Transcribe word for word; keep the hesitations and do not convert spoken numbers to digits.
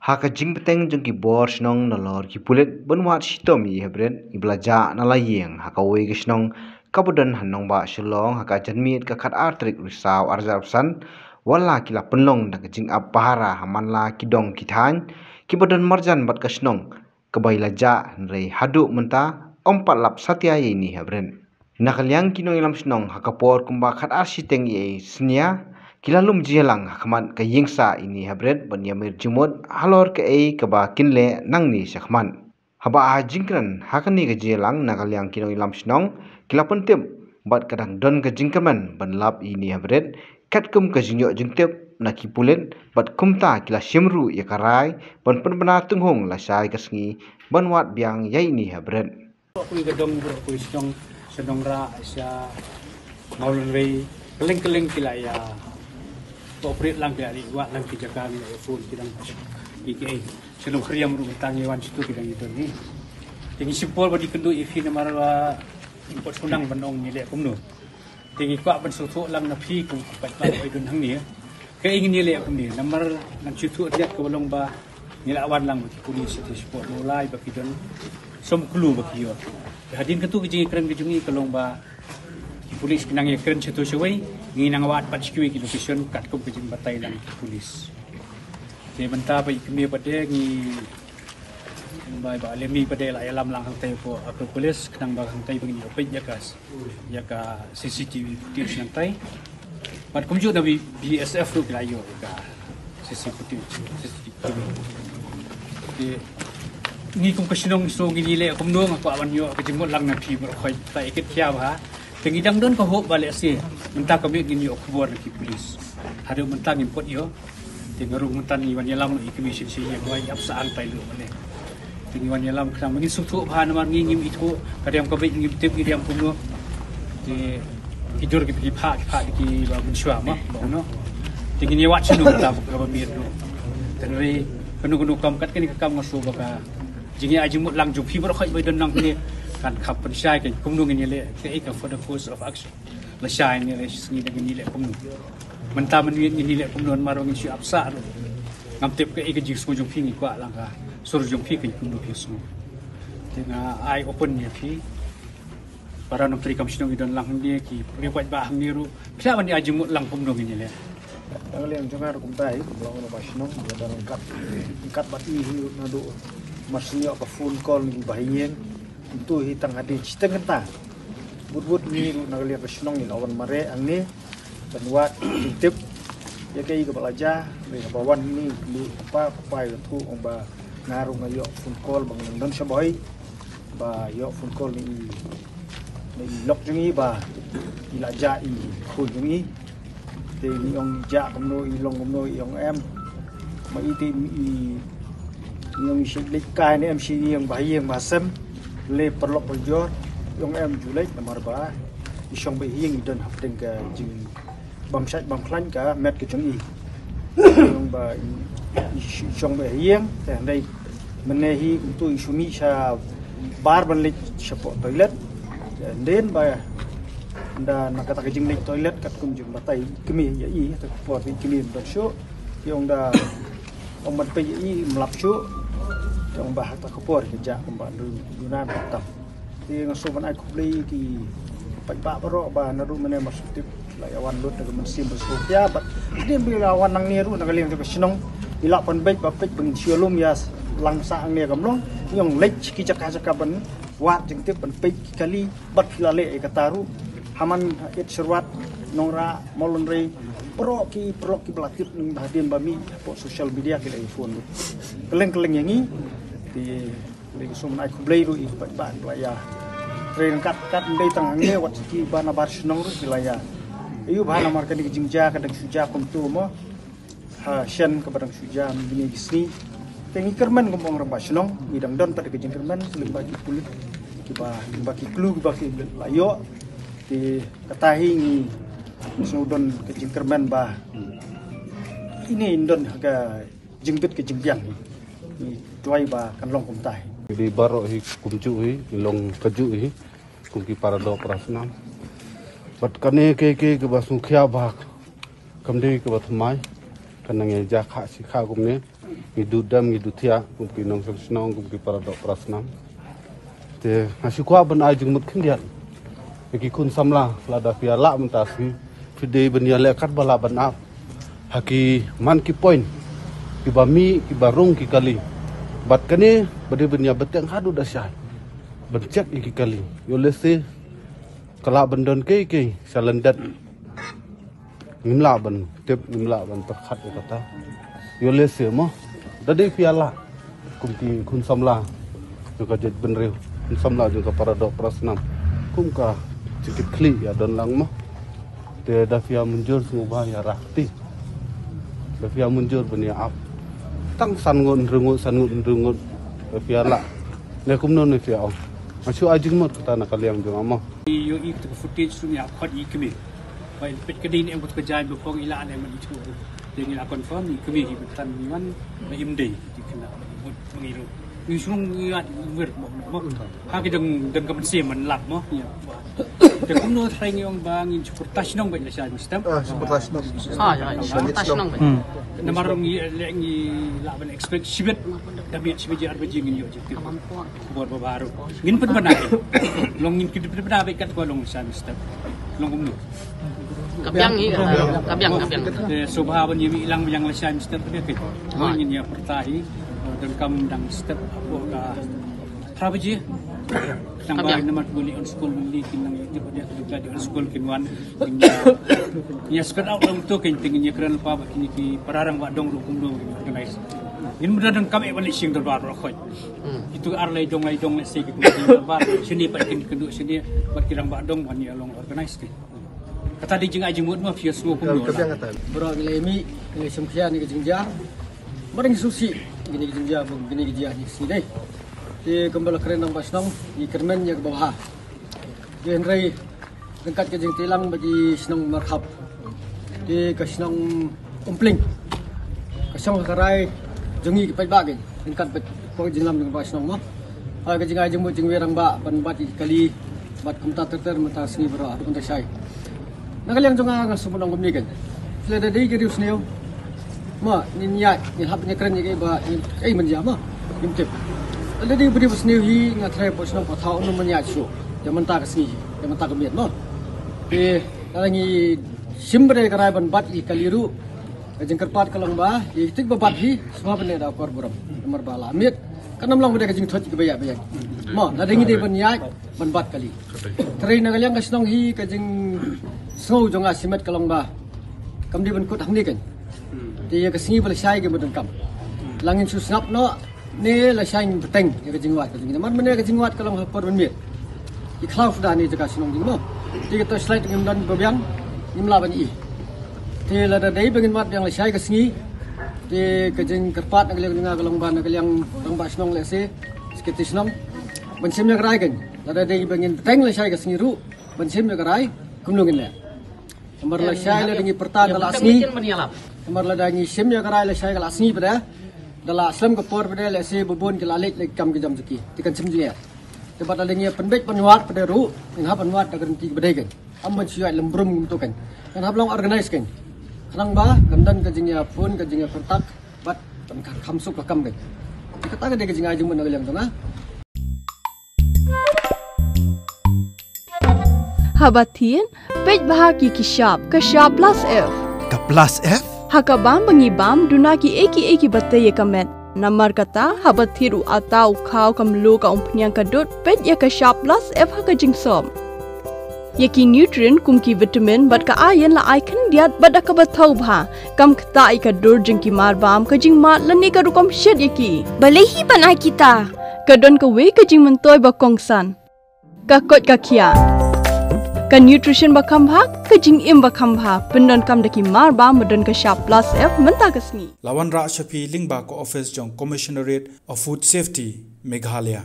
Ha ka jingbteng jong ki bor shnong nalor ki pulit ban wad shitom ïa i hapdeng i ba la jah na la ïing ha kawei ka shnong kaba don ha nongbah Shillong ha ka janmiet ka khatar tarik Risaw arhajar arphew san, wat la ki la pynlong da ka jingap pahara ha man la ki dong ki thaiñ kiba don marjan bad ka shnong kaba i la jah, hynrei haduh mynta ym pat lap satia ïa ine i hapdeng. Na ka liang ki nongïalam shnong ha ka por kumba khatar shiteng ïa i synñia ki la lum jia lang ha khmat ka ïing sah ine i hapdeng ban ïamir jingmut halor kaei kaba kin leh nangne shakhmat. Haba ai jingkren ha kane ka jingïalang na ka liang ki nongïalam shnong ki la pyntip bad ka dang don ka jingkyrmen ban lap ine i hapdeng katkum ka jingïoh jingtip na ki pulit bad kumta ki la shim ruh ïa ka rai ban pynbna tynghong lashai ka sngi ban wad biang ïa ine i hapdeng. Ko i ka dong bro ko i shnong shnong ra sha Mawlynrei, kylleng kylleng ki la ïa cooperate lang, ki la ïa wad lang ki jaka, ki la ïa phone, ki dang ki ki ei shnong Khriam ruh tang ïa wan shitu ki dang ïa don ni. Te ngi shim por ba dei kynduh ïa phi namar ba ngi pat shu nang ban ong ngi leh kumno. Te ngi kwah ban sngewthuh lang na phi kum ki paidbah ba i don hangne. Kaei ngin ïa leh kumne namar ngan shu ïathuh ïa ka ba long ba ngi la wan lang bad ki pulit sha te shapoh Mawlai ba ki don sngewkhlaiñ ba ki ïoh. Te hadien katu ka jingïakren ka jong ngi ka long ba ki pulit ki nang ïakren sha tu shawei, ngi nang wad pat sha kiwei ki location katkum ka jingbatai lang ki pulit. Te mynta ba i kmie pat de ngi Bai ba lemi pat de la ïalam lang hangtai ko Acropolis khnang ba hangtai ba ngin ïoh peit ïa ka ïa ka C C T V footage hangtai. Bad kumjuh na B S F ruh ki la ïoh ïa ka C C T V footage, C C T V. Te ngi kum ka shnong so ngin ïa leh kumno, nga kwah ban ïoh ka jingmut lang na phi baroh khoit, ta ïa kit khia ba. Te ngi dang don ka hope ba lehse mynta ka miet ngin ïoh khubor na ki pulit. Haduh mynta ngim pat ïoh. Te nga ruh mynta ngi wan ïalam ïa ka mission sha ïing, wan ïap sa ang tai luh mane. Te ngi wan ïalam khnang ba ngin sngewthuh bha namar ngi ngim ithuh, ka riam ka beit ngim tip, ngi riam kumno. Te ki dur ki phi pha ki pha ki ba mynshuwa ma ba no. Te ngin ïa wad sha no mynta ka ba miet no. Te hynrei kano kano kam kat kane ka kam nga sngew ba ka jingïa jingmut lang jong phi baroh khoit ba i don nang kane kan kham pynshai ka kumno ngin ïa leh kaei ka for the course of action. Lashai ne lashai sngi da ngin ïa leh kumno. Mynta mynmiet ngin ïa leh kumno namar ba ngin shu ap sah ruh. Ngam tip kaei ka jingsngew jong phi, ngi kwah lang ka sur jong phi ka kumno phi sngew. Te nga ai open ïa phi. Para nongtrei kam shnong i don lang hangne, ki briew paidbah hangne ruh. Phi lah ban ïa jingmut lang kumno ngin ïa leh. Tang liang jong nga ruh kumta hi, kumba long ba shnong, ba dang kat, kat bad i hi ruh naduh mar shu ïoh ka phone call na ki bahaïing. Kumto hi tang hadien shiteng kynta. Bud bud ngi ruh na ka liang ka shnong ngi la wan mareh hangne ban wad jingtip ïa kaei kaba la jia. Ngi haba wan hangne ngi kylli kpa, kpa ïathuh ong ba nga ruh nga ïoh phone call ba nga dang don sha Bhoi, ba ïoh phone call na i, na i lok jong i ba i la jah i khun jong i. Te ngi ong i jah kumno, i long kumno, i ong em. Ma i te i, i ong i shu leit kai ne em sha i ïing bahaïing bahasem, leh paralok parajor, i ong em ju leit namar ba i shong beit ha ïing, i don hapdeng ka jingbamshait bamkhlaiñ ka met ka jong i. I ong ba i, i sh-, i shong beit ha ïing, te hynrei mynne hi kumto i shu mih shabar ban leit shapoh toilet. Te hynrei ba ynda na kata ka jingleit toilet katkum jingbatai i kmie ïa i, kata ka por i kmie ym don shuh. I ong da ong ban peit ïa i ym lap shuh. Te ong ba ha kata ka por ka jah kumba ynda ynda tam. Te nga sngew ban ai khublei ïa ki paidbah baroh ba naduh mynne mar shu tip la ïa wan lut da ka mynsiem ba sngewkhia bad hadien ba la wan nangne ruh na ka liang jong ka shnong i lah ban peit ba peit ba ngin shu ïalum ïa lang sah hangne kam long. I ong leit ki jaka jaka ban wad jingtip ban peit ki kali bad phi la leh ïa kata ruh. Ha man ha Ïeit Syrwat, Nongrah, Mawlynrei, baroh ki paralok kiba la tip nang hadien ba mih hapoh social media ki la ïa phone ruh. Kylleng kylleng ïa ngi. Te Dei ka sum ai khublei ruh ïa ki paidbah ba la ïa trei ryngkat kat, ym dei tang hangne, wat ki ba na bar shnong ruh ki la ïa. Aïu ba namar kane ka jingjia ka dang shu jia kumto mo. Ha shen kaba dang shu jia mynne ki sngi. Te ngi kyrmen kum ong rangbah shnong, ngi dang don pat ka jingkyrmen lyngba ki pulit kiba, lyngba ki clue kiba ki la ïoh. Te kata hi ngi sngew don ka jingkyrmen ba ine in don ha ka jingbit ka jingbiang hi. Ngi duwai ba kan long kumta hi. Ngi dei baroh hi kumjuh hi, ngi long kajuh hi kum ki para doh para snam. Bad kane ka, ka, kaba sngewkhia ba kam dei kaba thymmai, kan nang ïa jia kha shi kha kumne. Ngi duh dem, ngi duh thiah, kum ki nongshong shnong, kum ki para doh para snam. Te nga shu kwah ban ai jingmut khyndiat ïa ki khun samla, lada phi ïa lah mynta sngi phi dei ban ïa leh kat ba lah ban ap ha ki man ki point, ki ba mih, ki ba rung ki kali. Bad kane ba dei ban ïa bteng haduh da shai ban check ïa ki kali. Ïoh lehse ka lah ban don kei kei sha lyndet. Ngim lah ban tip, ngim lah ban pyrkhat ïa kata. Ïoh lehse mo, da dei phi ïa lah kum ki khun samla jong ka jaitbynriew, khun samla jong ka para doh para snam, kum ka jingkitkhlieh ïa don lang mo. Te da phi ïa mynjur sngewbha ïa rah kti, da phi ïa mynjur ban ïa ap tang san ngut hynriew ngut, san ngut hynriew ngut, da phi ïa lah. Ne kumno ne phi ïa ong? Nga shu ai jingmut kata na ka liang jong nga mo. Ïohi kata ka footage ruh ïa khot i kmie. Ba i peit ka dei ne em kata ka jaiñ ba phong i la ne man i chuh ruh. Te ngi la confirm i kmie hi ba tang i wan ba im dei. Te kane ba ngi mut ba ngi ruh, ngi shu ngi ïa wir mo, mo. Ha ki dang, dang ka mynsiem man lap mo. Ïa. Te kumno tharai ngi ong ba ngin shu pyrta shnong beit lashai mynstep. Ah, shu pyrta shnong. Ah, ïa, ïa, shu pyrta shnong beit. Hmm. Namar ngi leh ngi lah ban expect shibit. Da miet shibit ar baje ngin ïoh jingtip. Khubor ba baru. Ngin pynbna. Long ngin pynbna beit kat ba long lashai mynstep. Long kumno? Ka biang hi, ka biang, ka biang. Te sngewbha ban ïa mih lang biang lashai mynstep ka dei. Ngin ïa pyrta hi. Donkam dang step hapoh ka phra baje. Tang ba namar ba ngi on school, ngi kin nang ïa dei on school kin wan. Ïa spread out lang to, kin ïa kren lypa ba kine ki para rangbah dong ruh kumno ngin organize. Ngin mut donkam eh ban leit sha ïing dorbar baroh khoit. Hmm. Itu ar lai dong lai dong lehse ki committee dorbar. Shane pat kin kynduh shane bad ki rangbah dong ban ïa long organize ki. Kata dei jingai jingmut ma phi ïa sngew kumno. Ka biang kata. Baroh ngi la mih, ngi la sngewkhia ïa ka jingjia. Ba dang sngewsih ïa kane ka jingjia, ba kane ka jia ïa ka sngi dei. Te kumba la kren rangbah shnong, ngi kyrmen ïa kaba bha. Te hynrei ryngkat ka jingtreilang bad ki shnong markhap. Te ka shnong Umpling ka shong ha ka rai jong ngi ki paidbah, ki ryngkat bad ka jinglam jong ka shnong mo. Ha ka jingai jingmut jingwei rangbah ban bat ïa ki kali bad kumta ter ter mynta ka sngi baroh haduh mynta shai. Na ka liang jong nga nga sngewbha ong kumne, kan. Lada dei ka riewsniew, ma, ngin ïaid, ngin hap ban ïakren ïa kaei ba, ïa kaei ban jia, ma, ngim tip. Lada dei ba riewsniew hi, nga tharai ba shnong Pathaw un ym ïaid shuh ïa mynta ka sngi, ïa mynta ka miet, ma. Te lada ngi shim ba dei ka rai ban bat ïa ki kali ruh, ka jingkyrpad ka long ba ïa kito kiba bat hi sngewbha ban leh da ka kor burom, namar ba la miet kan ym long ba dei ka jingthoh kiba ïaid ba ïaid. Mo, lada ngi dei ban ïaid ban bat kali. Trai na ka liang ka shnong hi, ka jingsngew jong nga shimet ka long ba kam dei ban kut hangne, kan. Te ïa ka sngi ba lashai ki mut donkam. La ngin shu sngap noh ne lashai ngin bteng ïa ka jingwad ka jong ngi, namar mynne ka jingwad ka long ha por ban miet. Ki khlaw suda ne jaka shnong jong ngi mo. Te ka torchlight ngim don ba biang, ngim lah ban i. Te lada dei ba ngin wad biang lashai ka sngi, te ka jingkyrpad na ka liang jong nga ka long ba na ka liang rangbah shnong lehse, secretary shnong, ban shim ïa ka rai, kan. Lada dei ba ngin bteng lashai ka sngi ruh, ban shim ïa ka rai kumno ngin leh. Namar lashai lada ngi pyrta da la sngi. Namar lada ngi shim ïa ka rai lashai ka la sngi pat de, da la slem ka por pat de, lehse ba bun ki la leit leit kam ki jam jong ki. Te kan shim jingeh. Te bad lada ngi pynbeit ban wad pat de ruh, ngin hap ban wad da ka rynti kaba dei, kan. Ym ban shu ïaid lem brum kumto, kan. Kan hap long organize, kan. Khnang ba kan don ka jingïaphone, ka jingïapyrta bad kan kham suk ka kam, kan. Te kata ka dei ka jingai jingmut na ka liang jong nga. Haba thied, peit bha ïa ki shap, ka shap plus F. Ka plus F? Ha ka bam ba ngi bam, duna kiei kiei kiba tei ïa ka met. Namar kata, haba thied u atta, u khaw, ka mluh, ka umphniang, ka dud, peit ïa ka shap plus F ha ka jingsop. Ïa ki nutrient kum ki vitamin bad ka iron la ai khyndiat bad da kaba thaw bha. Kam ktah ïa ka dur jong ki marbam, ka jingmad lane ka rukom shet ïa ki. Balei hi ban ai kita? Ka don kawei ka jingmyntoi ba kongsan. Ka koit ka khiah. Ka nutrition ba kham bha, ka jingim ba kham bha. Pyndonkam da ki marbam ba don ka shap plus F mynta ka sngi. La wanrah sha phi lyngba ka office jong Commissionerate of Food Safety, Meghalaya.